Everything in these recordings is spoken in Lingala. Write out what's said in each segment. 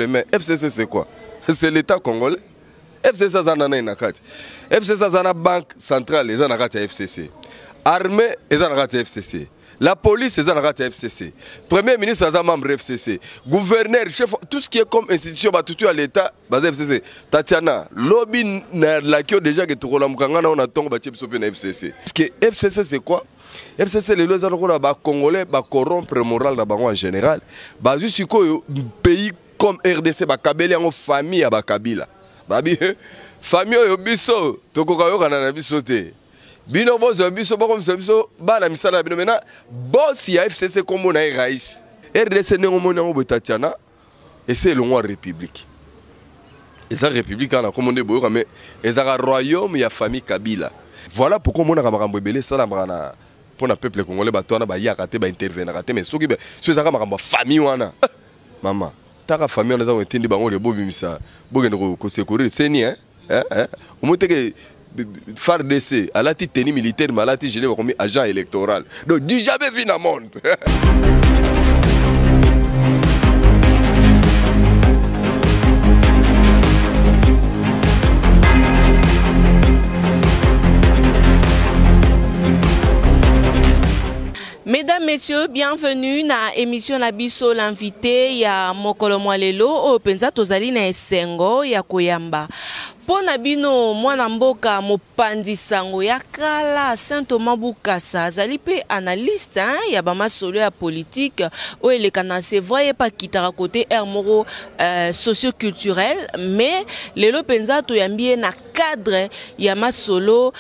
Mais FCC c'est quoi? C'est l'État congolais. FCC aza na nani na kati? FCC aza na banque centrale eza na kati ya FCC. Armée eza na kati ya FCC. La police eza na kati ya FCC. Premier ministre aza membre FCC. Gouverneur, chef, tout ce qui est comme institution batutu ya l'État baza FCC. Tatiana, lobi na lakio déjà que tokolamuka nga na tongo batie biso pe na FCC. Parce que FCC c'est quoi? FCC lelo eza lokola ba congolais ba corrompre moral na bango en général. Bazui sikoyo pays comme RDC bakabeli yango famille ya bakabila. Babi famille oyo biso tokoka yokana na biso te. Bino bozwa biso bokomisa biso bana misala na bino. Maintenant boss ya FCC kombo na ye Raïs. RDC ndenge omoni yango boye Tatiana ese elongwa république. Eza république na kombo nde boyoka mais ezaka royaume ya famille Kabila. Voilà pourquoi omonaka makambo ebele esalamaka na mpona peuple congolais bato wana bayaka te baintervenaka te mais soki soki ezaka makambo ya famille wana mama taka famille wana eza etindi bango ke bobimisa bokende kosecourir seni hein hein omoni te ke FARDC alati tenue militaire mais alati gilet bakomi agent électoral donc du jamais vu na monde. Mesdames, Messieurs, bienvenue na émission na biso l'invité ya mokolo mwa lelo oyo mpenza tozali na esengo ya koyamba mpo na bino mwana mboka mopanzi sango ya kala Saint Thomas Bukasa azali mpe analyste hein, ya bamasolo ya politique oyo eleka na c'est vrai ye mpe akitaka kote aire moko socioculturel mais lelo mpenza toyambi ye na cadre ya masolo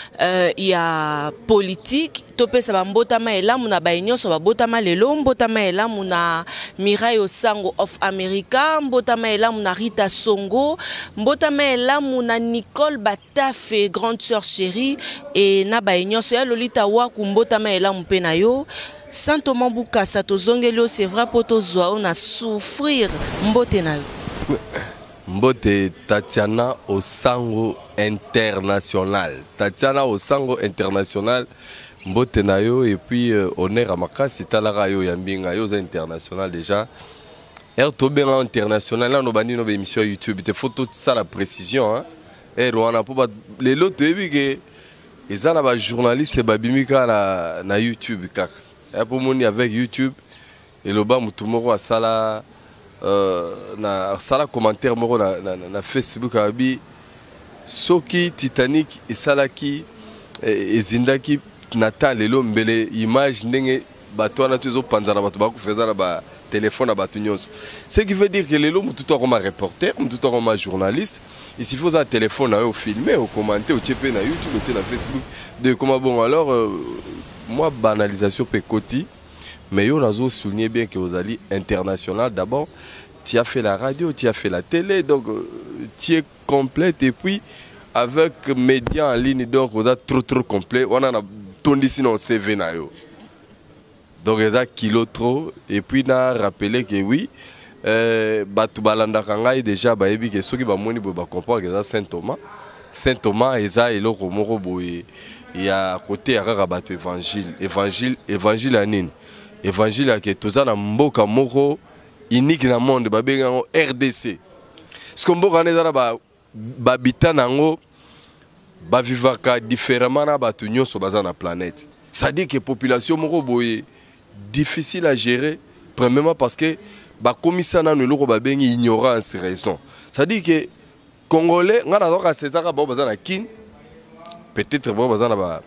ya politique. Topesa bambotama elamu na baye nyonso babotama lelo, mbotama elamu na Mirai Osango of America, mbotama elamu na Rita Songo, mbotama elamu na Nicole Batafe grande sœur chérie et na baye nyonso ya Lolita Waku, mbotama elamu mpe na yo. Saint Thomas Bukasa tozongeli yo, c'est vrai po tozwa yo na souffrir, mbote na yo. Mbote Tatiana Osango International. Tatiana Osango International, mbote na yo et puis honneur à makasi talaka yo ya mbinga yo international déjà. R tobenga international na no bandi no ba émission YouTube te faut tout ça la précision hein. R wana po ba lelo toyebi ke eza na ba journaliste babimi kaka na YouTube kaka. Ya po moni avec YouTube eloba mutu moko asala na sala commentaire moko na Facebook abi soki Titanic esalaki ezindaki na temps lelo mbele image ndenge bato wana to ezopanzana bato bakufa na ba téléphone na bato nyonso. Ce qui veut dire que lelo mutu to akoma reporter, mutu to akoma journaliste, il suffit oza téléphone na yo filmer, o commenter, otie pe na YouTube, otie na Facebook de comment bon alors moi banalisation pe koti. Mais yo nazo souligner bien que ozali international d'abord, tu as fait la radio, tu as fait la télé, donc tu es complète et puis avec médias en ligne donc oza trop trop complet. On a tondisi na CV na yo. Donc eza kilo trop et puis na rappelé que oui batu balandaka ngai déjà bayebi que soki bamoni boye ba comprendre que eza Saint Thomas. Saint Thomas eza eloko moko boye ya côté ya kaka bato évangile, évangile, évangile ya nini? Évangile ya ke toza na mboka moko unique na monde babengi yango RDC. Parce que mboka wana eza na ba habitat nango bavivaka différemment na bato nyonso baza na planète. C'est-à-dire que population moko boye difficile à gérer premièrement parce que bakomisa nanu eloko babengi ignorance raison. C'est-à-dire que Congolais nga nazwaka César bao baza na Kin, peut-être bao baza na ba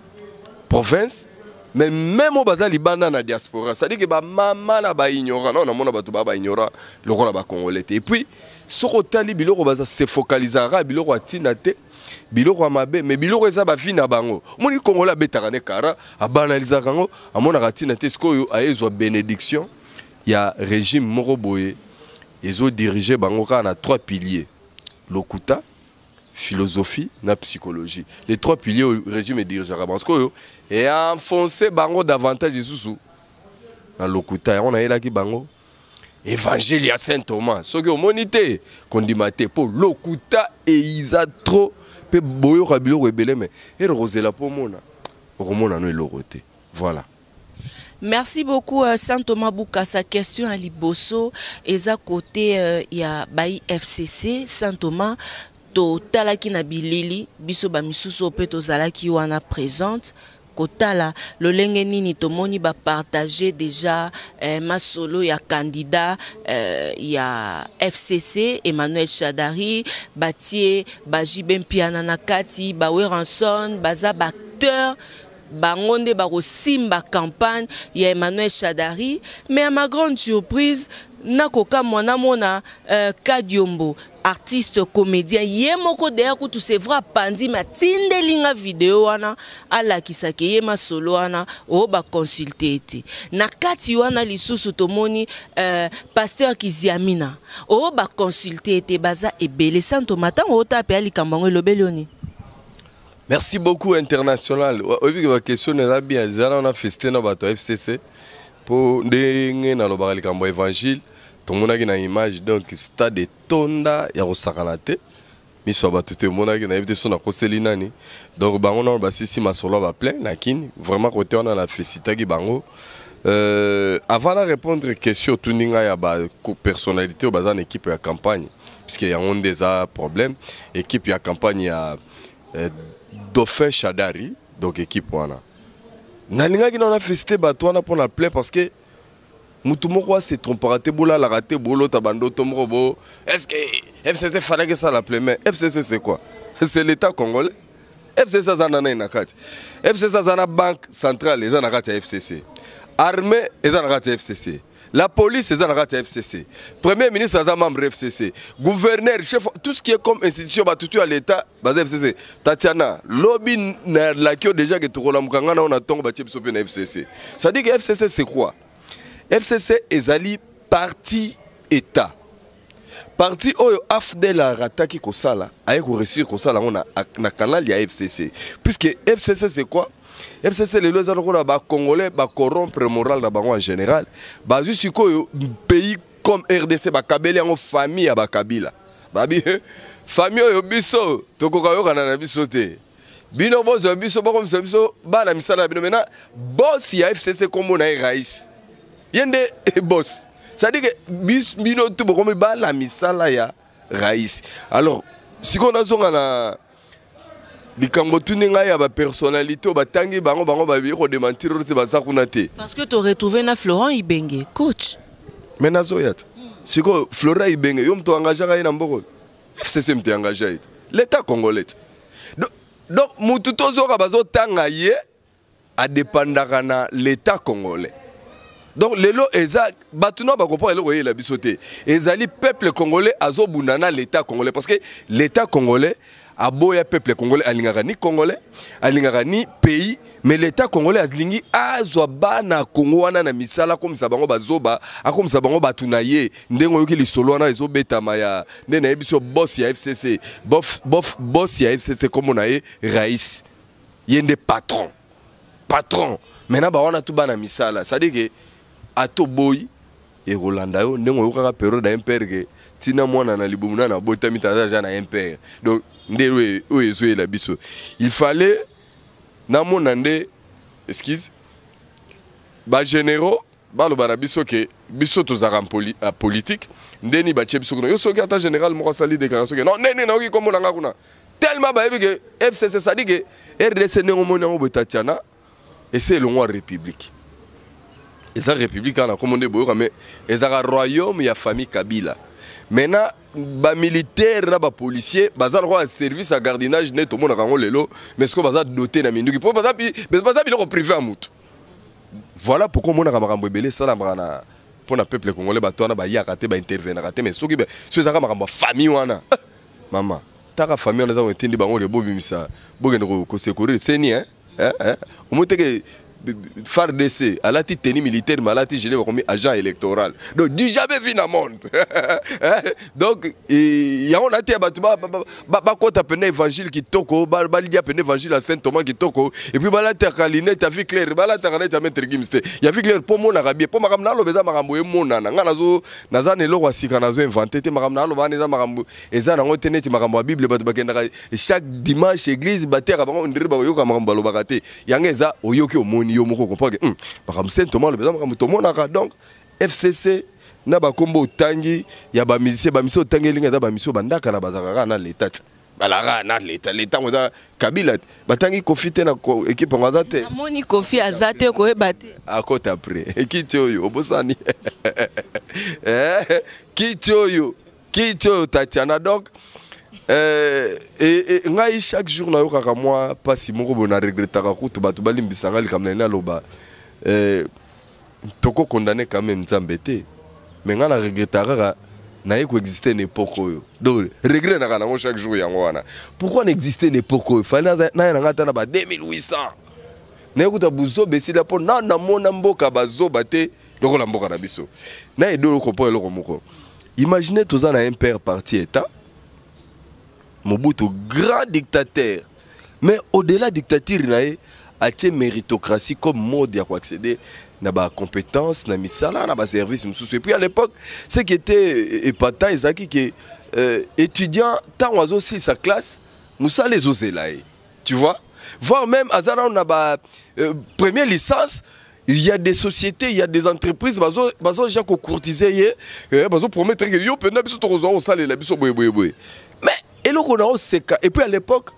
province, mais même oyo baza libanda na diaspora, c'est-à-dire que ba mama na ba ignorant, non namona bato ba ba ignorant lokola ba Congolais te. Et puis soko otali biloko baza se focalisera biloko ya ntina te, biloko ya mabe, mais biloko eza ba vie na bango. Omoni Congolais abetaka ne kara, abanalisaka yango, amonaka ntina te. Sikoyo ayezwa bénédiction ya régime moko boye ezo diriger bango kaka na trois piliers: lokuta, philosophie na psychologie. Les trois piliers au régime dirigera parce que et enfoncer bango davantage lisusu na lokuta. Yango nayelaki bango évangile ya Saint Thomas. Soki omoni te kondima te po lokuta eiza trop pe boyoka biloko ebele, mais ere kozela po mona okomona no eloko te. Voilà. Merci beaucoup Saint Thomas Bukasa. Question ya liboso eza côté ya bayi FCC. Saint Thomas, totalaki na bilili biso ba misusu pe tozalaki wana présente kotala lolenge nini tomoni ba partager déjà masolo ya candidat ya FCC Emmanuel Shadary, batie ba JB Mpiana na kati, ba Werrason, baza ba acteur bango nde bakosimba campagne ya Emmanuel Shadary. Mais à ma grande surprise, nakokamwa namona Kadiombo, artiste comédien, ye moko d'ailleurs kutu c'est vrai apandi mais atindeli nga video wana alakisaki ye masolo wana oyo baconsulte ete na kati wana. Lisusu tomoni pasteur Kiziamina oyo baconsulte ete baza ebele. Santoma, ntango otala mpe ya likambo yango, elobeli oni? Merci beaucoup, international. Oyebi ke baquestion eza bien. Eza wana feste na bato ya FCC, mpo ndenge nalobaka likambo ya évangile, tomonaki na image, donc stade etonda ya kosakana te, miso ya bato te emonaki. Nayebi te so nakoseli nani. Donc bango nano basisi masolo ya baplein na kini. Vraiment, kote wana na félicitaki bango. Avant na répondre question otuni ngai ya bapersonnalité oyo baza na équipe ya campagne, puisque yango nde eza problème, équipe ya campagne ya dauphin Shadary, donc équipe wana nalingaki nano nafélicité bato wana mpona plein, parce que mutu moko ase trompaka te, bolalaka te, bolota bandoto moko bo. Est ce que FCC falaki esala plein? Mais FCC, c'est quoi? C'est l'État congolais. FCC aza na nani na kati? FCC aza na banque centrale, eza na kati ya FCC. Armée eza na kati ya FCC. La police eza na kati ya FCC. Premier ministre aza membre FCC. Gouverneur, chef, tout ce qui est comme institution, batutu ya l'État baza FCC. Tatiana, lobi nalaki yo déjà ke tokolamuka nga na yo na ntongo, batie biso mpe na FCC. C'est à dire que FCC, c'est quoi? FCC ezali parti État, parti oyo AFDL arataki kosala, aye koréussir kosala yango na canal ya FCC. Puisque FCC, c'est quoi? FCC lelo eza lokola bacongolais bacorrompre moral na bango en général. Bazwi sikoyo pays comme RDC, bakabeli yango famille ya bakabila. Babi famille oyo, biso tokoka yokana na biso te, bino bozwa biso, bokomisa biso bana misala na bino. Maintenant, boss ya FCC, kombo na ye Raïs, ye nde boss. C'est-à-dire que bino tu bokomi bana misala ya Raïs. Alors sikoyo nazonga na likambo tuni ngai ya bapersonnalité oyo batangi bango. Bango bayebi kodémentir oyo te, baza kuna te. Parce que toretrouve na Florent Ibenge, coach. Mais nazoya te. Sikoyo Florent Ibenge, yo moto engageaka ye na mboko? FCC moto engage ye te, l'État congolais te. Donc mutu tozoka bazotanga ye adépendaka na l'État congolais. Donc lelo eza bato na bakompona eloko oyela biso te. Ezali peuple congolais azobunda na l'État congolais, parce que l'État congolais aboya peuple congolais, alingaka ni congolais, alingaka ni pays. Mais l'État congolais alingi azwa bana Kongo wana na misala, akomisa bango bazoba, akomisa bango bato na ye. Ndenge oyoki lisolo wana ezobetama ya nde nayebi biso, boss ya FCC, boss ya FCC, kombo na ye Raïs, ye nde patron, patron. Maintenant bawana tu bana misala. C'est-à-dire que ata oboyi, ekolanda yo. Ndenge oyokaka période ya MPR ke ntina mwana na libumu nana abotami te, aza na MPR. Donc nde oyo ezoyela biso, il fallait namona nde excuse bagénéraux baloba na biso ke biso tozalaka politique ndeni batie biso kuna. Yo soki ata général moko asali déclaration ke non, ndeni nayoki kombo na nga kuna, tellement bayebi ke FCC, c'est-à-dire ke RDC ndenge omoni yango boye, Tatiana, ese elongwa république. Eza république kaka na kombo nde boyoka, mais ezalaka royaume ya famille Kabila. Maintenant bamilitaire na bapolicier baza lokola service ya gardiennage nde tomonaka yango lelo, mais sikoyo baza doté na minduki mpo baza biloko privé ya mutu. Voilà pourquoi omonaka makambo ebele esalamaka na mpo na peuple congolais, bato wana bayaka te, baintervenaka te. Mais soki so ezalaka makambo ya famille wana, mama taka famille wana eza koetindi bango ke bobimisa, bokende kosecourir seni, hein? Hein? Omoi teke FARDC alati tenue militaire mais alati gilet, bakomi agent électoral. Donc du jamais vu na monde. Donc yango na te ya bato bakota pene évangile kitoko, balia pene évangile ya Saint Thomas kitoko, et puis balataka lunette ya vue claire, balataka neti ya Maître Gims te, ya vue claire, mpo monaka bien, mpo makambo naloba eza makambo emonana. Nga nazo naza na eloko ya sika nazo invente te. Makambo naloba wana eza makambo eza nango te neti makambo ya Bible. Bato bakendaka chaque dimanche église, bateyaka bango ndire, bakoyoka makambo balobaka te. Yango eza oyoki, omoni. Omoni yo moko comprendre que makambo saint Thomas alobi eza makambo tomonaka. Donc FCC na bakombo otangi ya bamusicien, bamusicien otangi elingi ata bamusicien bandaka na bazalaka kaka na leta te, balaka na leta, leta yango eza Kabila te. Batangi Kofi te na équipe yango, aza te. Namoni Kofi aza te, koyeba te. Akota après kiti oyo obosani. Eh, kiti oyo, kiti oyo, Tatiana. Donc ngai chaque jour nayokaka mwa mpasi moko boye, na regrettaka kutu. Bato balimbisa ngai likambo na ye naloba. Tokokondane quand même Nzambe te, mais ngai na regrettaka kaka naye koexiste na époque oyo. Donc regret naka nango chaque jour yango wana: pourquoi naexiste na époque oyo? Fallait naya nanga ata na ba 2800, naye kuta buzoba esila, mpo na namona mboka bazoba te lokola mboka na biso. Na edo okompo eloko moko, imagine toza na MPR, parti état, Mobutu grand dictateur, mais au-delà dictature na ye, atie méritocratie comme mode ya koaccéder na bacompétence, na misala, na baservice mosusu. Et puis à l'époque, ce qui était épatant ezalaki ke étudiant, ntango azosilisa classe, mosala ezozela ye, tu vois, voire même aza nano na ba première licence, il y a des sociétés, il y a des entreprises bazo bazo déjà kocourtiser ye, bazo promettre que yo mpenza biso tokozwa kosalela biso boye boye boye. Mais eloko na oseka. Et puis à l'époque,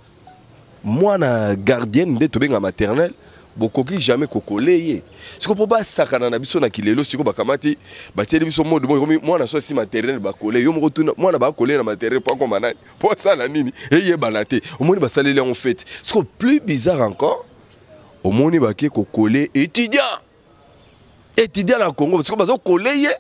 mwana gardienne nde tobenga maternelle, bokoki jamais kokole ye. Siko mpo basakana na biso na kilelo, siko bakamati, batieli biso mode moko ekomi mwana so asi maternelle, bakole yo moko. Tuna mwana bakole na maternelle mpo akoma nani, mpo asala nini, eyebana te. Omoni basaleli yango fete. Siko plus bizarre encore, omoni bake kokole étudiant, étudiant na Congo. Siko bazokole ye,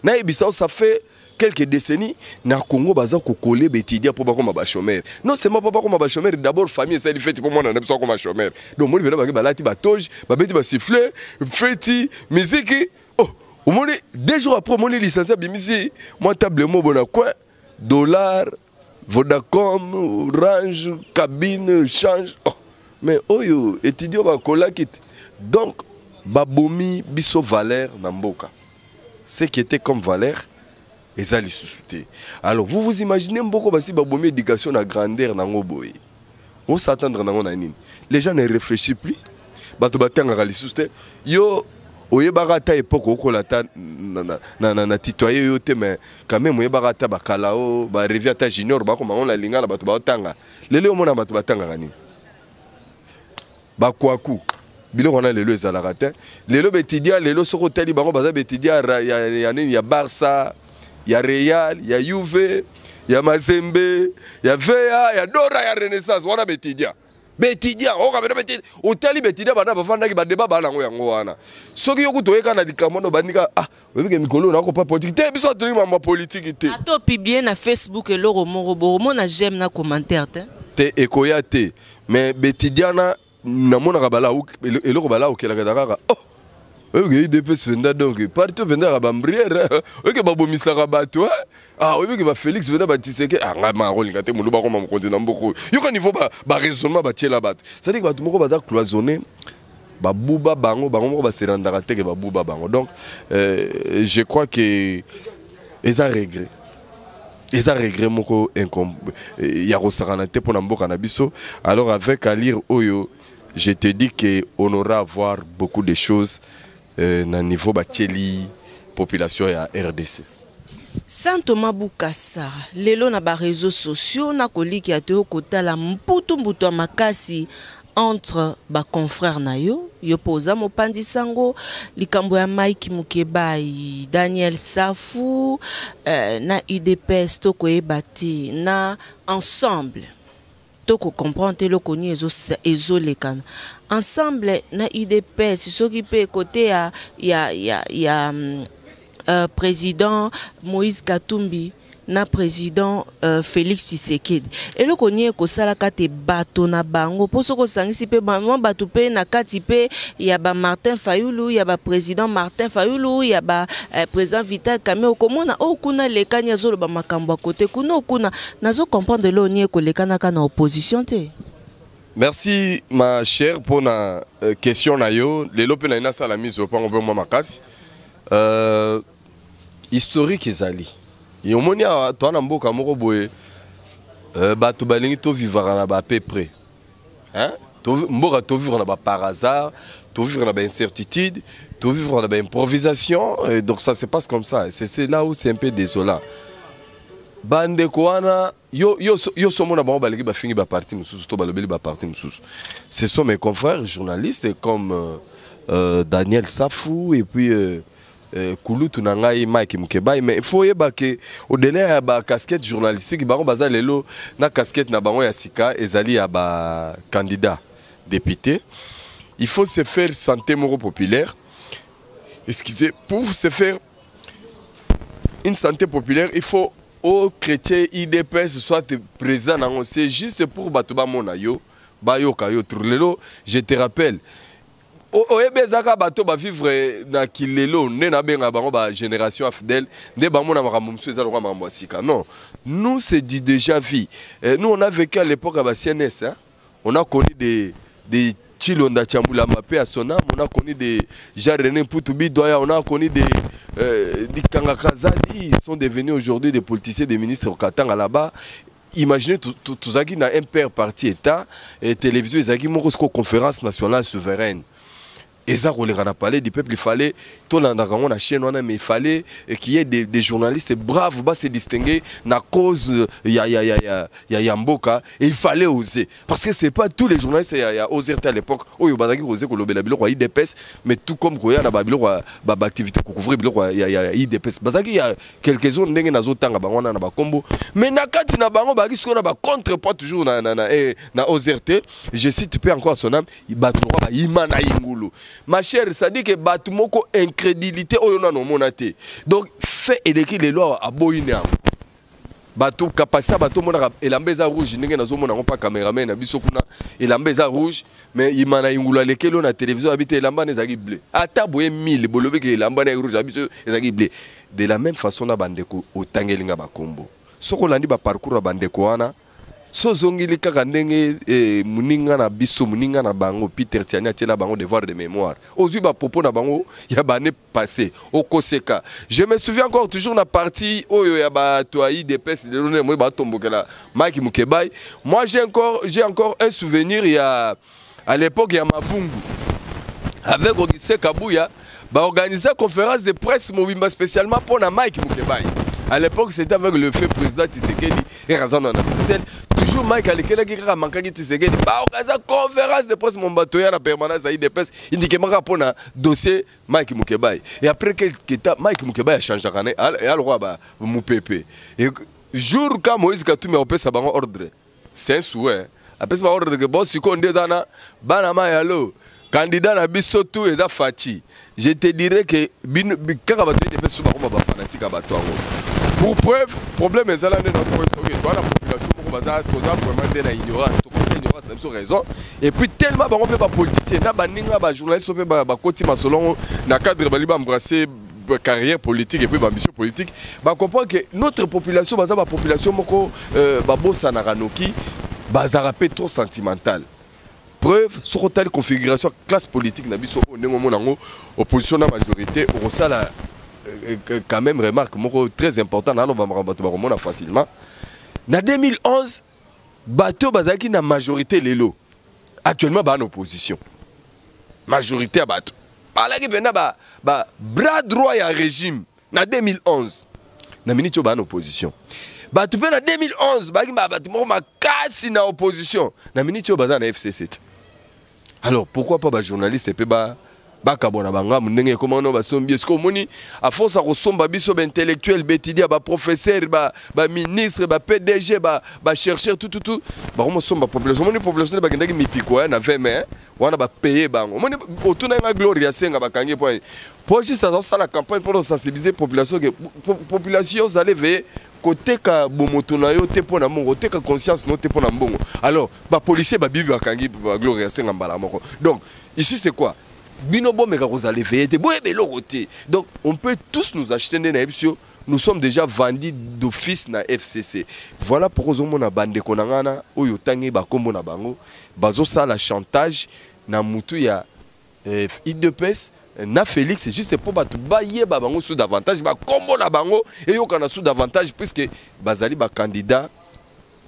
nayebisa, ça fait quelques décennies na Congo baza kokole baétudiant mpo bakoma bachômeur. Non seulement mpo bakoma bachômeur, d'abord famille esali feti mpo mwana na biso akoma chômeur. Donc omoni mpena bake balati batoge, babeti basifflet, feti, miziki. Oh, omoni 2 jours après, omoni licencié abimisi mwa table mo na coin, dollar, Vodacom, Orange, cabine change. Oh, mais oyo étudiant bakolaki te. Donc babomi biso valeur na mboka. Ce qui était comme valeur eza lisusu te. Alors vous vous imaginez, mboko basi babomi éducation na grandeur nango boye, on s'attendre nango na nini? Les gens ne réfléchissent plus, bato batangaka lisusu te. Yo oyebaka ata époque okola ata na tutoyer yo te, mais quand même oyebaka ata bakala o barevue, ata junior bakoma ngo na lingala, bato baotanga. Lelo omona bato batangaka nini? Bakwaku biloko wana lelo ezalaka te. Lelo baétudiant, lelo soki otali bango, baza baétudiant ya nini? Ya Barça, ya Real, ya Juve, ya Mazembe, ya VA, ya Dora, ya Renaissance. Wana baétudiant, baétudiant oka bena baétudiant. Otali baétudiant bana bavandaki badeba baa nango yango wana. Soki yo kutu oyeka na likambo wana, obandika ah, oyebike mikolo nakopa politike te, biso atolingi mambo ya politike te. Ata opublier na Facebook eloko moko, bokomona j'aime na commentaire te. Te, ekoya te. Mais baétudiant na namonaka bala eloko bala okelaka kaka. Oh, oyebike UDPS mpenza, donc parti mpenza yaka bambriere, oyeke babomisaka bato. Ah, oyebike bafélix mpenza batiseke. Ah, ngai ma akolinga te molu bakoma mokonzi na mboka oyo. Yoka niveau baraisonnement batiela bato, c'est-à-dire bato moko baza cloisonné, babuba bango, bango moko baserandaka teke babuba bango. Donc je crois que eza regret, eza regret moko ya kosakana te mpona mboka na biso. Alors avec alire oyo, je te dis que on aura à voir beaucoup de choses na niveau batieli population ya RDC. Saint Thomas Bukasa, lelo na baréseaux sociaux nakoliki te okotala mputu-mbutu ya makasi entre baconfrère na yo. Yo mpo oza mopanzi sango, likambo ya Mike Mukebai, Daniel Safu na UDPS, tokoyeba te na ensemble, tokocomprendre te eloko nini ezolekana ensemble na UDPS. Soki mpe kote ya président Moïse Katumbi na président Félix Tshisekedi, eloko nini ekosalaka te bato na bango? Mpo soki osangisi mpe mwa bato mpe na kati mpe ya bamartin Fayulu, ya baprésident Martin Fayulu, ya baprésident Vital Kamerhe, okomona oyo kuna lekani azoloba makambo ya kote kuna oyo kuna. Nazocomprendre eloko nini ekolekanaka na opposition te. Merci ma chère mpona question na yo. Lelo mpe nayi nasala mise au point mpe mwa makasi historique ezali. Omoni awa toa na mboka moko boye, bato balingi tovivaka na ba peu près, hein? Mboka tovivre na ba par hasard. Tovivre na baincertitude, tovivre na baimprovisation, donc ça se passe comme ça. C'est là où c'est un peu désolant. Bandeko wana, yo, yo, yo somona bango baleki, bafingi baparti mosusu to balobeli baparti mosusu. Ce sont mes confrères journalistes comme Daniel Safou et puis kulutu na ngai Mike Mukebai. Mais il faut oyeba ke au-delà ya bacasquette journalistique, bango baza lelo na casquette na bango ya sika, ezali ya bacandidat député. Il faut se faire santé moko populaire, excusez, pour se faire une santé populaire, il faut au chrétien UDPS, soit président nango. C'est juste pour bato bamona yo, bayoka yo. Lelo, je te rappelle, oyebi, ezaka bato bavivre na kilelo nde nabenga bango bagénération AFDL, nde bamona makambo mosusu eza lokwa makambo ya sika. Non, nous, c'est du déjà vu. Nous, on a vécu à l'époque ya ba CNS, hein? On a connu des Chilonda Chambulamba, paix à son âme, on a connu des Jean-René Mputu Bidoya, on a connu des Kanga Kazadi, ils sont devenus aujourd'hui des politiciens, des ministres au Katanga là-bas. Imaginez, tout ça qui n'a un père parti État, et télévision, ils ont conférence nationale souveraine. Eza koleka na Palais du peuple. Il fallait tolandaka yango na chaîne wana, mais il fallait qu'il y ait des journalistes braves ba se distinguer na cause ya mboka, et il fallait oser, parce que c'est pas tous les journalistes ya oser à l'époque oyo bazalaki koze kolobela biloko ya UDPS. Mais tout comme koya na babiloko ya baactivité, kocouvrir biloko ya UDPS, bazalaki ya quelques zones ndenge nazotanga bango wana na bakombo. Mais na kati na bango bazalaki sikoyo na bacontrepoids toujours na oser te. Je cite, paix encore à son âme, bato lokwa bayima na ingulu, ma chère, c'est-à-dire que bato moko incrédulité oyo nano omona te. Donc fait eleki lelo, aboyi na yango. Bato capacité, bato omonaka elamba eza rouge, ndenge nazomona yango mpa cameraman na biso kuna, elamba eza rouge, mais yima na ingulu alekeli oyo na télévision, abi te, elamba wana ezalaki bleu. Ata boye mille bolobiki elamba na rouge, abi biso ezalaki bleu. De la même façon na bandeko otangeli nga bakombo, soki olandi baparcours ya bandeko wana, so ozongeli kaka ndenge moninga na biso, moninga na bango Peter Tiani atiela bango devoir de mémoire, ozwi bapropos na bango ya baannée passée, okoseka. Je me souviens encore toujours na parti oyo ya bato ya UDPS, lelo nde moi batombokela Mike Mukebai. Moi, j'ai encore un souvenir ya à l'époque ya Mavungu avec Augustin Kabuya, baorganiser conférence de presse mobimba spécialement mpona Mike Mukebai. À l'époque, c'était avec le feu président Tshisekedi et Razan na Bruxelles. Toujours Mike alekelaki kaka, mankaki Tshisekedi. Baorganiser conférence de presse momba, toya na permanence ya UDPS indikemaka mpona dossier Mike Mukebai. Et après quelque temps, Mike Mukebai achangeaka ne alokwa ba mopepe. Et jour ka Moïse Katumbi akopesa bango ordre, c'est un souhait, apesi bango ordre ke bon, sikoyo nde eza na bana mai, alo candidat na biso tu eza Fatshi. Je te dirais que bino kaka bato ete so bakoma bafanatique ya bato yango. Pour preuve, problème ezala nde na soki toa na population moko baza, toza vraiment nde na ignorance, tokomisa ignorance na biso raison. Et puis tellement bango mpe bapoliticien na baninga bajournaliste mpe bakoti masolongo na cadre bali baembrasser carrière politique et puis ambition politique, bacomprendre que notre population baza bapopulation moko babosanaka noki, bazalaka mpe trop sentimental. Preuve, soki otali configuration classe politique na biso oyo, ndenge omona yango, opposition na majorité, okosala quand même remarque moko très important. Naloba makambo bato bakomona facilement. Na 2011, bato bazalaki na majorité, lelo actuellement baa na opposition. Majorité ya bato balaki mpenza ba bras droit ya régime na 2011, na miniti oyo baa na opposition. Bato mpe na 2011 bazalaki bato moko makasi na opposition, na miniti oyo baza na FCC te. Alors pourquoi pas bajournaliste mpe bakabwana bangambu ndenge ekoma wana, basombi? Esike omoni, à force ya kosomba biso, baintellectuel, baétudiant, baprofesseur, baministre, baPDG, bachercheur, tututu, bakomosomba population. Omoni population nde bakendaki mipiko ya na 20 mai wana, bapaye bango. Omoni, otuna nga Gloire Asenga, bakangi po juste azosala campagne mpona sensibiliser population ke population ozala veille, koteka bomoto na yo te mpo na mbongo, koteka conscience no te mpo na mbongo. Alors bapolicier babibi, bakangi baGloire Asenga mbala moko. Donc ici, c'est quoi? Bino bomeka kozala éveillé te, boyeba eloko te. Donc on peut tous nous acheter. Nde nayebi biso, nous sommes déjà vendus d'office na FCC. Voilà pourquoi ozomona bandeko na ngai na oyo otangi bakombo na bango bazosala chantage na mutu ya UDPS na Félix, juste mpo bato bayeba bango su davantage, bakombo na bango eyokana su davantage, puisque bazali bacandidat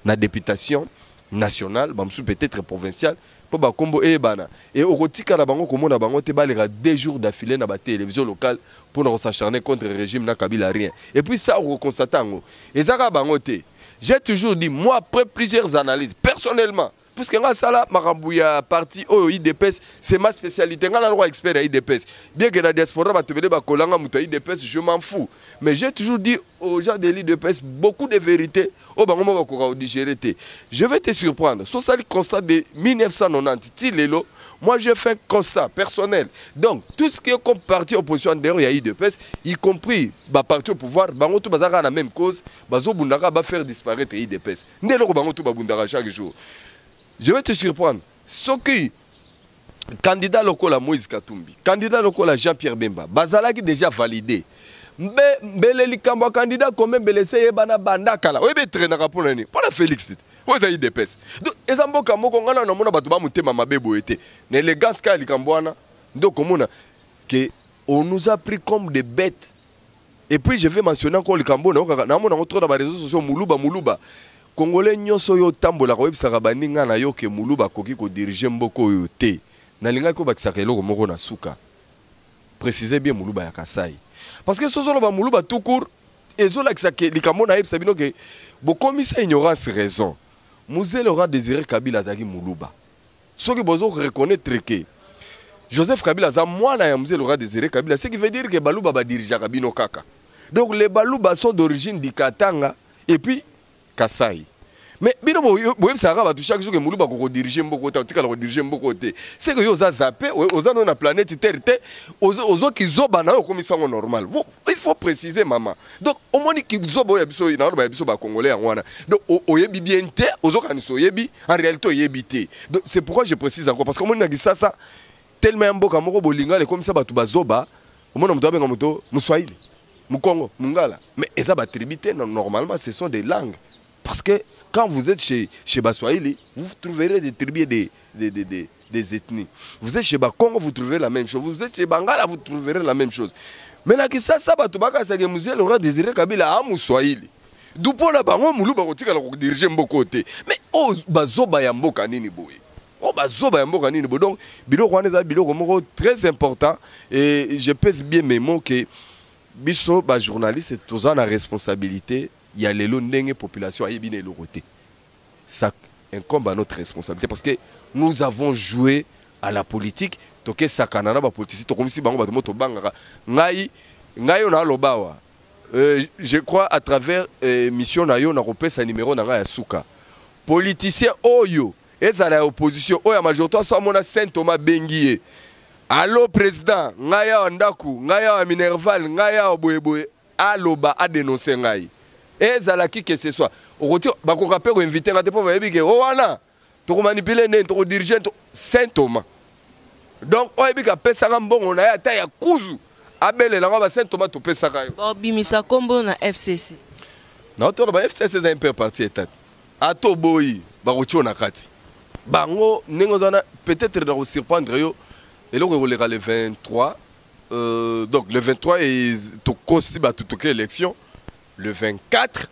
na députation nationale, bamosusu peut-être provinciale. Mpo bakombo eyebana e okotikala bango komona bango te baleka 2 jours d'affilée na batélévision locale mpona kos'acharner contre régime na Kabila, rien. Et puis ça, okoconstate yango, eza kaka bango te. J'ai toujours dit, moi, après plusieurs analyses personnellement, puisque nga asala makambo ya parti oyo UDPS, c'est ma spécialité, nga nalokwa expert ya UDPS, bien que na diaspora bato ebele bakolanga moto ya UDPS, je m'en fous, mais j'ai toujours dit aux gens de l'UDPS beaucoup de vérités oyo bango moko bakoka kodigérer te. Je vais te surprendre. Sosali constat de 1990 ti lelo, moi, j'ai fait un constat personnel. Donc tout ce qui est comme parti opposition en dehors ya UDPS, y compris baparti au pouvoir, bango tout bazalaka na même cause, bazobundaka bafaire disparaître UDPS. Nde eloko bango tout babundaka chaque jour. Je vais te surprendre: soki candidat lokola Moïse Katumbi, candidat lokola Jean-Pierre Bemba bazalaki déjà validé, mbe mbele likambo ya candidat commun mbele se eyebana banda kala. Oyebi etraînaka mpo na nini? Mpo na Félix te, oyo eza UDPS. Donc eza mboka moko ngai na namona bato bamotema mabe boye te. Na élégance kaka likambo wana nde okomona ke on nous a pris comme des bêtes. Et puis je vais mentionner encore likambo nayokaka, namona yango trop na baréseaux sociaux: muluba, muluba. Congolais nyonso oyo otambolaka, oyebisaka baninga na yo ke muluba akoki kodiriger mboka oyo te. Nalingaki kobakisaka eloko moko na suka: précise bien muluba ya Kasai, parce que soki oloba muluba tout court, ezolakisa ke likambo nayebisa bino ke bokomisa ignorance raison. Mzee Laurent Désiré Kabila azalaki muluba. Soki bozo reconnaître ke Joseph Kabila aza mwana ya Mzee Laurent Désiré Kabila, ce qui veut dire ke baluba badirigeaka bino kaka. Donc les Baluba sont d'origine du Katanga et puis Kasai. Mais bino boyebisaka bato chaque jour ke muluba akokodiriger mboka te, otikala kodiriger mboka te. C'est que yo oza zappé, oza no na planète Terre te, ozokizoba na yo okomisa yango normal. Il faut préciser, mama. Donc omoni kizoba oyo ya biso, naoloba ya biso bacongolais, yango wana. Donc oyebi bien te, ozokanisa oyebi, en réalité oyebi te. Donc c'est pourquoi je précise encore, parce que omoni na Kisasa, tellement ya mboka moko bolingala ekomisa bato bazoba. Omona moto abenga moto moswahili, mukongo, mungala, mais eza batribu te. Normalement, ce sont des langues, parce que quand vous êtes chez Baswahili, vous trouverez des tribus et des ethnies. Vous êtes chez Bakongo, vous trouverez la même chose. Vous êtes chez Bangala, vous trouverez la même chose. Mais na Kisasa, bato bakasaka Mzee Laurent Désiré Kabila a Muswahili. Du mpona bango muluba kotikala kodiriger mboka te. Mais oyo bazoba ya mboka nini boye? Oyo bazoba ya mboka nini boye? Donc biloko wana eza biloko moko très important et je pèse bien mes mots que biso bajournaliste toza na responsabilité ya lelo. Ndenge population ayebi na eloko te, ça incombe à notre responsabilité, parce que nous avons joué à la politique. Tokesakana na bapoliticien, tokomisi bango bato mo tobangaka. Ngai oyo naloba awa, je crois à travers mission na yo, nakopesa numéro na ngai ya suka. Politicien oyo ezala ya opposition, oyo ya majorité, aso amona Saint Thomas bengi ye: "Allo président, ngai awa ndako, ngai awa minerval, ngai awa boyeboye", aloba, adénonce ngai, ezalaki que ce soit okoti, bakoka mpe koinviter nga te, mpo bayebi ke o wana tokomanipuler ndeni tokodiriger to Saint Thomas. Donc oyebi ke apesaka mbongo na ye ata ya kuzu, abelelanga ba Saint Thomas topesaka yo. Babimisa nkombo na FCC. Naotoloba FCC eza imper parti etat, ata oboyi, bakotia na kati bango ndenge oza wana. Peut-être na kosurprendre yo, eloko ekoleka le 23, donc le 23 tokosi bato toke élection le 24.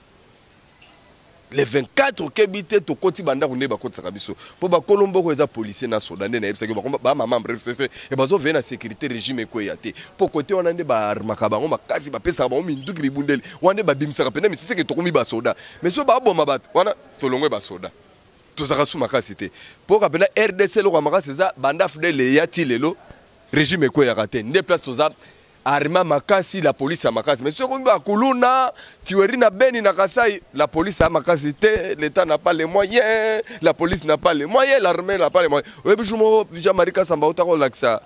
Le 24 okebi te, tokoti bandako nde bakotisaka biso, mpo bakolo mboka eza policier na soda. Nde nayebisaki bamamembre FCC e bazoveye na sécurité, régime ekweya te, mpo kote wana nde baarmaka bango makasi, bapesaka bango minduki, bibundeli wana nde babimisaka pene misiseke. Tokomi basoda, mais so baboma bato wana, tolongwe basoda, tozalaka su makasi te. Mpo ka mpena RDC eloko ya makasi eza banda AFDL eya ti lelo, régime ekweyaka te. Nde place toza arma makasi, la police ya makasi. Mais soki bakuluna tuerie na Beni, na Kasai, la police ya makasi te. L'État n'a pas les moyens, la police n'a pas les moyens, l'armée n'a pas les moyens. Oyebi jour moko Jean-Marie Kasamba otaka kolakisa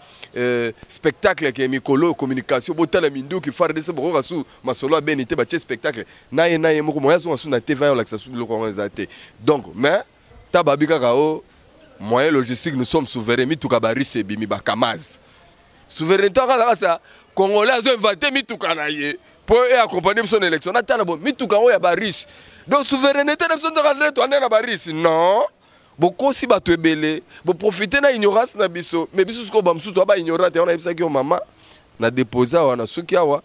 spectacle ke mikolo communication, botala minduki FARDC, bokoka su masolo ya Beni te. Batie spectacle na ye moko moyen azonga su na TV aye olakisa su biloko yango eza te. Donc mais ta babi kaka o moyen logistique, nous sommes souverain, mituka barusse ebimi, bakamaz. Souveraineté kaka kasa Congolais azoinventer mituka na ye mpo e accompagne biso na élection. Natala bo mituka yango ya barusse. Donc souveraineté na biso nzoka nde toande na barusse? Non, bokosi bato ebele, boprofite na ignorance na biso. Mais biso sikoyo bamosusu toa baignorant te. Wana nayebisaki yo, mama, na dépose awa na suki awa.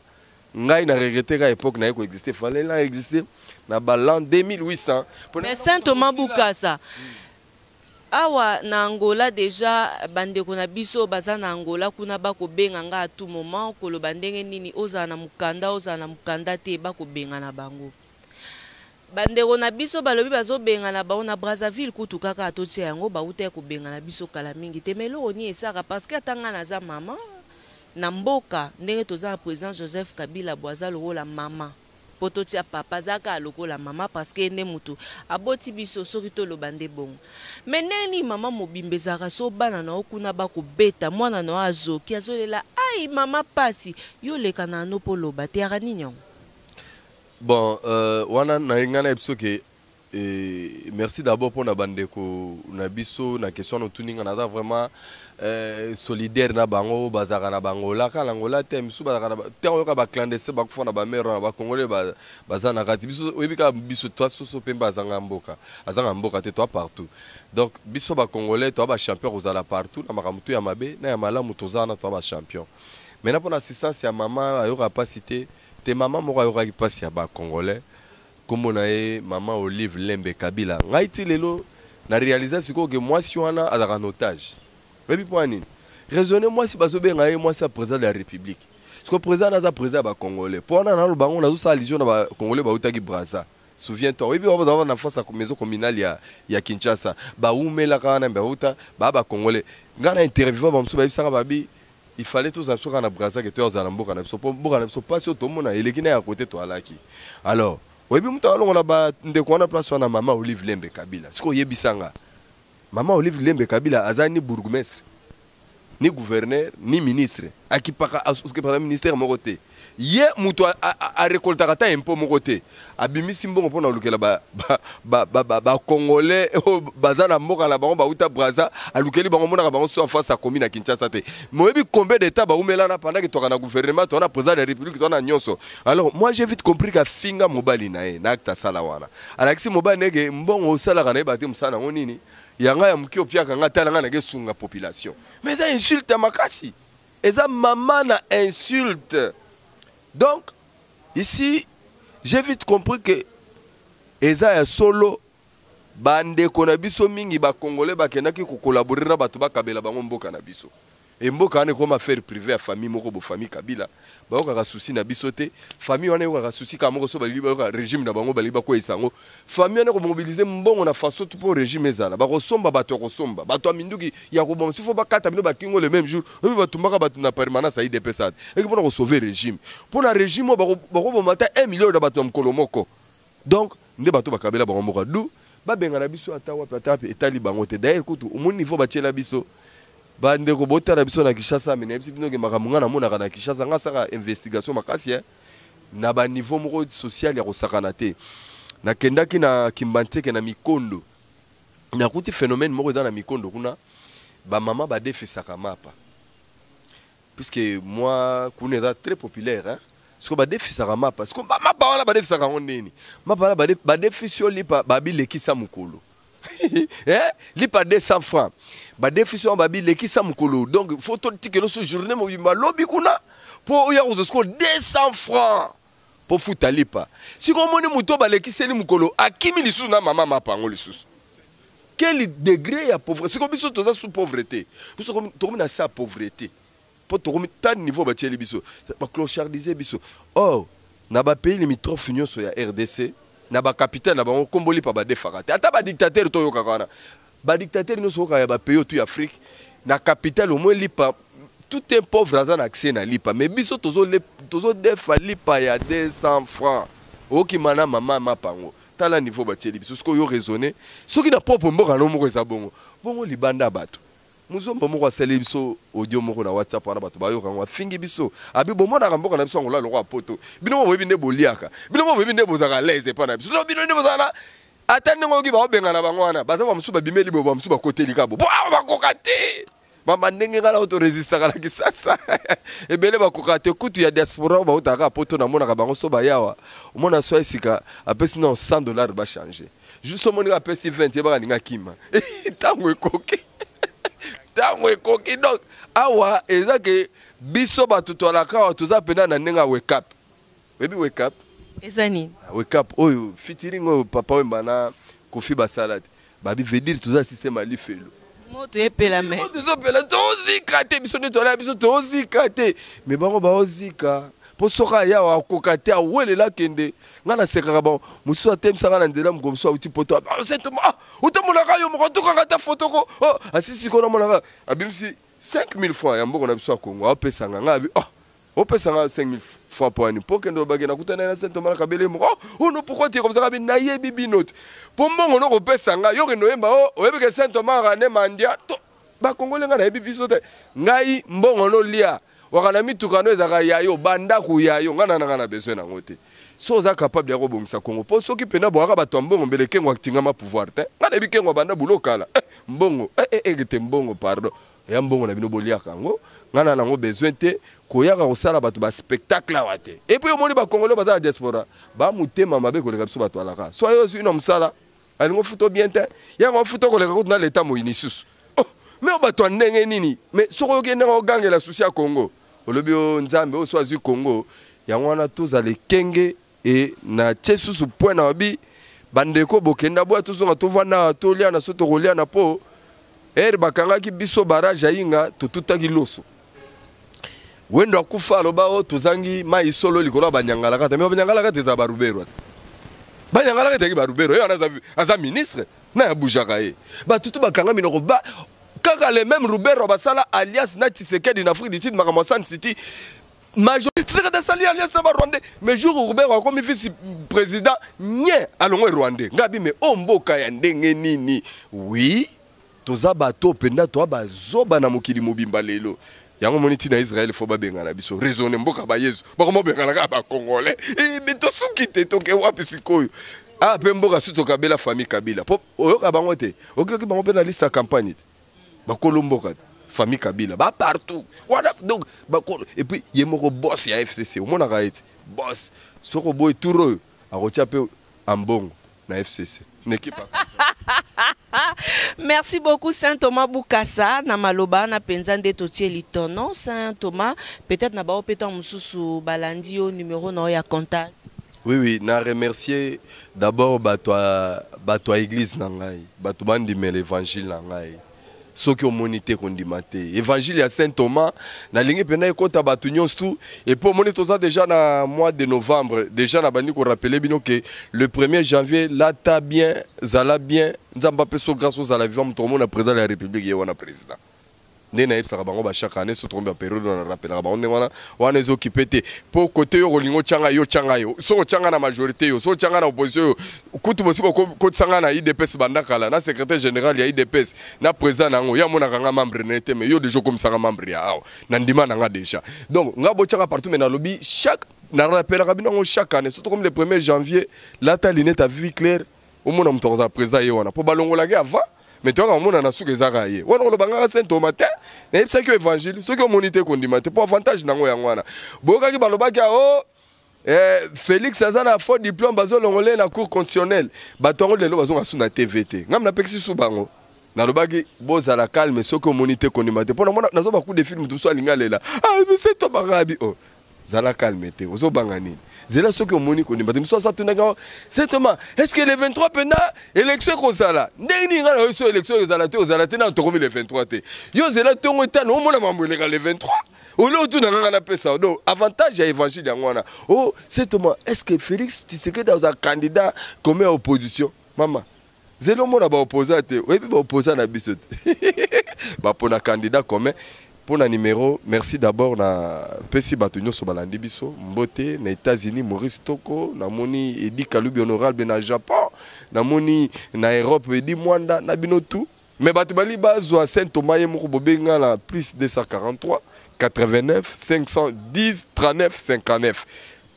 Ngai na regrette ka époque naye koexiste, fallait na existe na balan 2800. Mais Saint Thomas Bukasa, Awa na Angola dejà ba ndeko na biso baza na Angola kuna ba kobenga nga à tout moment koloba ndenge nini ozala na mukanda ozala na mukanda te ba kobengana bango. Ba ndeko na biso balobi bazo bengana bango na Brazzaville kutu kaka totia yango bawutaki kobengana biso kala mingi te mais eloko nini esalaka parce que ata nga naza maman na mboka ndenge toza na president Joseph Kabila bo aza lokola maman. Po totia papa aza kaka lokola mama parce que ye nde mutu aboti biso soki toloba nde bongo mais ndenge nini mama mobimba ezalaka so bana na yo kuna ba kobeta mwana na yo azoki azolela ai mama pasi yo oleka na no po oloba te yaka nini yango? Bon wana na ngai na biso ke Et merci d'abord pour na bandeko na biso na question na otuni nga naza vraiment solidaire na bango bazalaka na bangola kaka na Angola te misusu bazalaka na ntango oyoka ba clandestin bakufa na ba mer wana ba congolais baza na kati biso oyebi kaka biso toi soso pembe azanga mboka azanga mboka te toi partout donc biso ba congolais toi ba champion kozala partout na makambo tu ya mabe na ya malamu toza wana toi ba champion maintenant pour na assistance ya mama ayoka pasi te te mama moko ayokaki pasi ya ba congolais Kombo na ye maman Olive Lembe Kabila. Ngai ti lelo na realisa sikoyo ke mwasi wana azalaka na otage. Oyebi pona nini? Raisonner mwasi bazo benga ye mwasi ya president de la republique. Sikoyo president wana aza president ya ba congolais. Po wana naloba yango nazo sala allusion na ba congolais bawutaki Brazza. Souviens toi oyebi bango bazalaka na face ya maison communale ya Kinshasa. Bawumelaka wana mais bawuta ba ba congolais. Ngai na interviewa ba mosusu bayebisaka babi Il fallait tozala biso kaka na Brazza que toya kozala na mboka na biso po mboka na biso pasi oyo tomona eleki na ya cote toalaki. Alors oyebi mutu alongola ba ndeko wana place wana mama Olive Lembe Kabila. Sikoyo yebisa nga mama Olive Lembe Kabila aza ni bourgmestre ni gouverneur ni ministre akipaka akipaka ministère moko te ye mutu a recoltaka ata impot moko te abimisi mbongo pona kolukela ba ba ba ba ba congolais oyo baza na mboka na bango bauta Brazza alukeli bango monaka bango so en face ya commune ya Kinshasa te mais oyebi combien de temps baumela na pendant que toka na gouvernement toza na président de la république toza na nyonso. Alors moi, j'ai vite compris qu'afinga mobali na ye na acte asala wana alakisi mobali na ye ke mbongo osalaka na ye bate mosala yango nini yanga ya moke opiaka nga tala nga nake sunga population mais eza insulte ya makasi eza mama na insulte. Donc ici, j'ai vite compris que eza ya solo bandeko na biso mingi ba congolais bakendaki ko collaborer na bato bakabela bango mboka na biso. E mboka wana ekoma affaire privée ya famille moko bo famille Kabila bayokaka souci na biso te. Famille wana eyokaka souci kaka moko so balingi bayoka régime na bango balingi bakweyisa yango. Famille wana ekomobilize mbongo na façon tout mpo régime ezala bakosomba bato ya kosomba bato ya minduki ya koboma sifo bakata bino bakingo le même jour oyebi batumbaka bato na permanence ya UDPS ate eke mpona kosauve régime mpona régime oyo bakoboma ata 1 million ya bato na mokolo moko. Donc nde bato bakabela bango mboka du babengana biso ata wapi ata wapi etali bango te. D'ailleurs kutu omoni niveau batiela biso bandeko botala biso na Kinshasa me nayebisi bino ke makambo ngai namonaka na Kinshasa ngai asaka investigation makasi na ba niveau moko social ya kosakana te. Nakendaki na Kimbanseke na Mikondo nakuti phénomène moko eza na Mikondo kuna bamama badefisaka mapa puisque moi kuna eza très populaire hein? Siko badefisaka mapa siko mapa wana badefisaka yango nini mapa wana badefisi yo lipa babilekisa mokolo eh? Lipa 200 francs badefisi wana babilekisa mokolo donc faut totikelo so journée mobimba lobi kuna mpo oya kozwa siko 200 francs mpo futa lipa. Siko omoni moto balekiseli mokolo akimi lisusu na mama mapa yango lisusu. Quel degré ya pauvreté! Siko biso toza sous pauvreté biso tokomi na se ya pauvreté mpo tokomi ta niveau batieli biso baclochardise biso. Or na bapays limitrophe nyonso ya RDC na bacapitale na bango kombo lipa badefaka te ata badictateur toyokaka wana badictateur nyonso oyoka ya bapays oyo tu ya Afrique na capitale au moins lipa tout un pauvre aza na accès na lipa mais biso tozodefa lipa ya 200 francs okima na mama mapa yango tala niveau batieli biso. Sikoyo yo raisonne soki na propre mboka no moko eza bongo bongo libanda bato muzombo moko asali biso audio moko na WhatsApp wana bato bayoka yango afingi biso abi bomonaka mboka na biso yango lokola poto bino mo boyebi nde boliaka bino mo boyebi nde bozalaka l'aise epa na biso so bino nde bozala ata ndenge oyoki baobengana bango wana baza bamosusu babimeli boye bamosusu bakoteli kabo bo bakoka te mama ndenge ngai nao toresistaka na Kisasa ebele bakoka te kutu ya diaspora oyo bautaka poto namonaka bango so bayawa omona so esika apesi nao 100 $ bachange juste omoni apesi 20 yebaka alinga kima ntango ekoki ntango ekoki. Donc awa eza ke biso bato toalaka awa toza mpena na ndenge ya wake up. Oyebi wake up? Eza nini? Wake up oyo featuring oyo Papa Wemba na Kofi basala te. Babi veut dire toza système ya lifelo. Moto epela me. Moto ezopela tozika te biso nde tola biso tozika te. Mais bango baozika. Po soki aya akoka te awelela akende. Nga nasekaka bango mosusu atemisaka na nzela mokolo mosusu auti poto. Ah, ah, otamonaka yo moko tokanga ata foto ko. Oh, asisi ko namonaka abimisi 5000 francs ya mbongo na biso ya Congo apesa nga nga abi oh opesa nga 5000 francs mpo ani mpo kende olobaki nakutana na Saint Thomas na kabele moko oh, oh non pourquoi tu es comme ça kabi nayebi bino te mpo mbongo noko opesa nga yo kende oyemba oh oyebi ke Saint Thomas rane mandia to bakongole nga nayebi biso te ngai mbongo nolia waka na mituka no ezalaka ya yo bandako ya yo ngai na nanga na besoin nango te so oza capable ya kobongisa Congo mpo soki mpena bwaka bato ya mbongo mbele Kengo atingama pouvoir te ngai nayebi Kengo abanda bulo kala eh, mbongo eh, eh, eh, te mbongo pardon ya mbongo na bino boliaka yango ngai na nango besoin te koyaka kosala bato ba spectacle awa te et puis omoni ba congolais baza na diaspora ba motema mabe koleka biso bato alaka so ayo ozwi na mosala alingi ofuta bien te yango ofuta koleka kutu na leta moyini lisusu oh, me oyo bato ya ndenge nini me soki oyoki ndenge ogangela susi ya congo olobi o nzambe oyo so azwi congo yango wana tozala ekenge e na tie susu point na babi bandeko bokenda boya tozonga tovanda toliana so tokoliana mpo ere bakangaki biso barrage ya inga totutaki loso wendo akufa aloba o tozangi mai solo likolo ya banyangalakata me banyangalakata ezala baruberwa te banyangalakata ezalaki baruberwa ye wana aza ministre na ya bujaka ye bato tu bakanga minoko ba kaka le même ruberwa basala alias na tshisekedi na afrique du sud makambo ya sun city major Tshisekedi asali alliance na ba rwandais mais jour Robert akomi vice président nye alongwe rwandais ngabi mais o mboka ya ndenge nini oui toza bato mpenza toa bazoba na mokili mobimba lelo yango omoni ntina israel fo babengana biso raisonne mboka bayesu bakoma obengana kaka bacongolais eh, me tosuki te toke wapi sikoyo ah mpe mboka si tokabela famille kabila mpo oyoka bango te okoki bango mpe na liste ya campagne te bakolo mboka famille kabila ba partout wana donc bakolo et puis ye moko boss ya fcc omonaka ye te boss soko boye tour oyo akotia mpe ambongo na fcc na ekipe Merci beaucoup Saint Thomas Bukasa na maloba na penza nde totie litono Saint Thomas peut-être na bao peta mususu balandi yo numéro na yo ya contact. Oui oui, na remercier d'abord bato bato ya église na ngai, bato bandimela évangile na ngai. Soki omoni te kondima te. Évangile ya Saint Thomas nalingi mpena ekota bato nyonso tout et puis omoni toza déjà na mois de novembre, déjà na bandi ko rappeler bino que le 1er janvier lata bien, zala bien, Nzambe apesa grâce ozala vivant moto omona président de la République ye wana président. Nde nayebisaka bango ba chaque année soki tokomi ba periode wana rappelaka bango ndenge wana wana ezokipe te mpo kote yo kolinga otyanga yo otyanga yo soki otyanga na majorité yo soki otyanga na opposition yo kutu bosi bokotisanga na idps banda kala na secrétaire général ya idps na président na yango ye amonaka nga membre na ye te mais yo deja okomisanga membre ya awa na ndima na nga deja donc nga botyanga partout mais nalobi chaque na rappelaka bino yango chaque année soki tokomi le 1er janvier lata lunette ya vie claire omona moto akozala président ye wana mpo balongolaki avant mais toyaka komona na suka ezaka ye wana koloba ngaka saint thomas te nayebisaki yo évangile soki omoni te kondima te mpo avantage nango yango wana boyokaki balobaki o oh, eh, félix aza na faux diplôme bazolongola ye na cour constitutionnelle bato yango lelo bazonga su na tv te ngai napekisi su bango nalobaki bozala calme soki omoni te kondima te mpo namona nazo ba coup de fil moto mosusu alingi alela ah saint thomas ngabi o oh. Zala calme te, ozo banga nini? Zela soki omoni kondimba te. Mosusu atunaki yango, Saint Thomas, est-ce que le 23 pena élection ekozala? Ndenge nini ngai na yo so élection ezala te, ozala te na tokomi le 23 te. Yo zela tongo etano omona mambo eleka le 23. Ole otuna nga napesa donc avantage ya évangile yango wana. Oh Saint Thomas, est-ce que Félix Tshisekedi aza candidat comme ya opposition? Mama, zela omona ba opposant te oyebi ba opposant na biso te bapona candidat commun mpo na numero merci d'abord na pesi bato nyonso balandi biso mbote na États-Unis Maurice Toko namoni Edi Kalubi honorable na Japon namoni na Europe Edi Mwanda na bino tout mais bato bali bazwa Saint Thomas ye moko bobenga na plus 243 89 510 39 59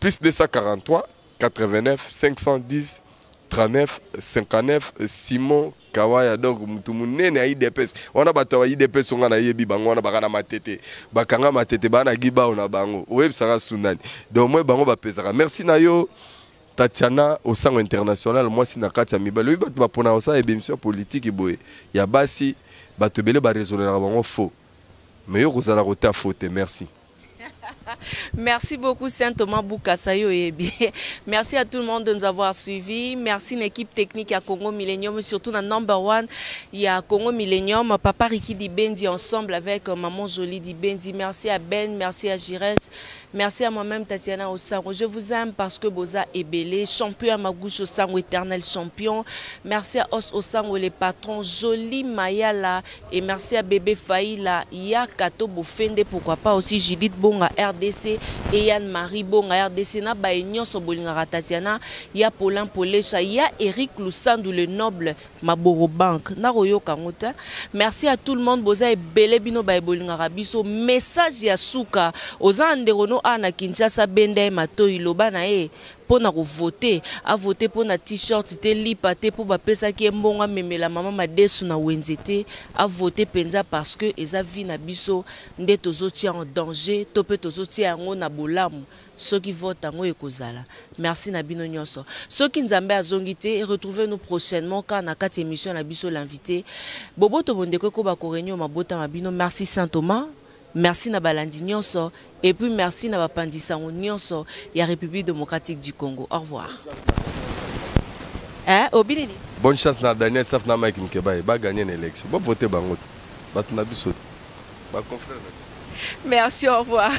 plus 243 89 510 39 59 Simon Kawaya donc mutu munene ya IDPS wana bato ya IDPS nga nayebi bango wana baka na matete bakanga matete bana gibao na bango oyebisaka sunani donc moi bango bapesaka merci na yo Tatiana Osango international mwasi na kati ya mibali oyebi bato bapona kosala ebemission ya politiki boye ya basi bato ebele ba raisonnelaka bango faux mais yo kozala kota faux te merci. Merci beaucoup Saint Thomas Bukasa yo oyebi. Merci à tout le monde de nous avoir suivis. Merci une équipe technique à Congo Millennium, surtout na number one ya Congo Millennium, Papa Ricky Dibendi ensemble avec Maman Jolie Dibendi. Merci à Ben, merci à Gires, merci à moi-même Tatiana Osango. Je vous aime parce que boza ebele, champion à Magouche Osango, éternel champion. Merci à Os Osango, les patrons, Jolie Mayala et merci à Bébé Faïla, Ya Kato Bofende, pourquoi pas aussi Judith Bonga RDC et Yann Marie Bonga RDC na baye nyonso bolingaka Tatiana, ya Paulin Polesha, ya Eric Lusandu le noble Maboro Bank. Nakoyoka yango te. Merci à tout le monde boza ebele bino baye bolingaka biso. Message ya suka oza na ndeko no awa na Kinshasa benda ye matoyi loba na ye mpo na kovote avote mpo na t-shirt te lipa te mpo bapesaki ye mbongo amemela mama madesu na wenze te avote mpenza parce que eza vie na biso nde tozotia en danger to mpe tozotia yango na bolamu soki vote yango ekozala. Merci na bino nyonso. Soki Nzambe azongi te, retrouvez nous prochainement kaka na kati émission na biso l'invité. Boboto bondeko ekoba ko réunir mabota ma bino. Merci Saint Thomas. Merci na balandi nyonso et puis merci na bapanzi sango nyonso ya République démocratique du Congo. Au revoir. Hein, obi nini? Bonne chance na Daniel Saf na Mike Mukebayi ba gagner na élection. Bo voter bango. Bato na biso. Ba confrères. Merci, au revoir.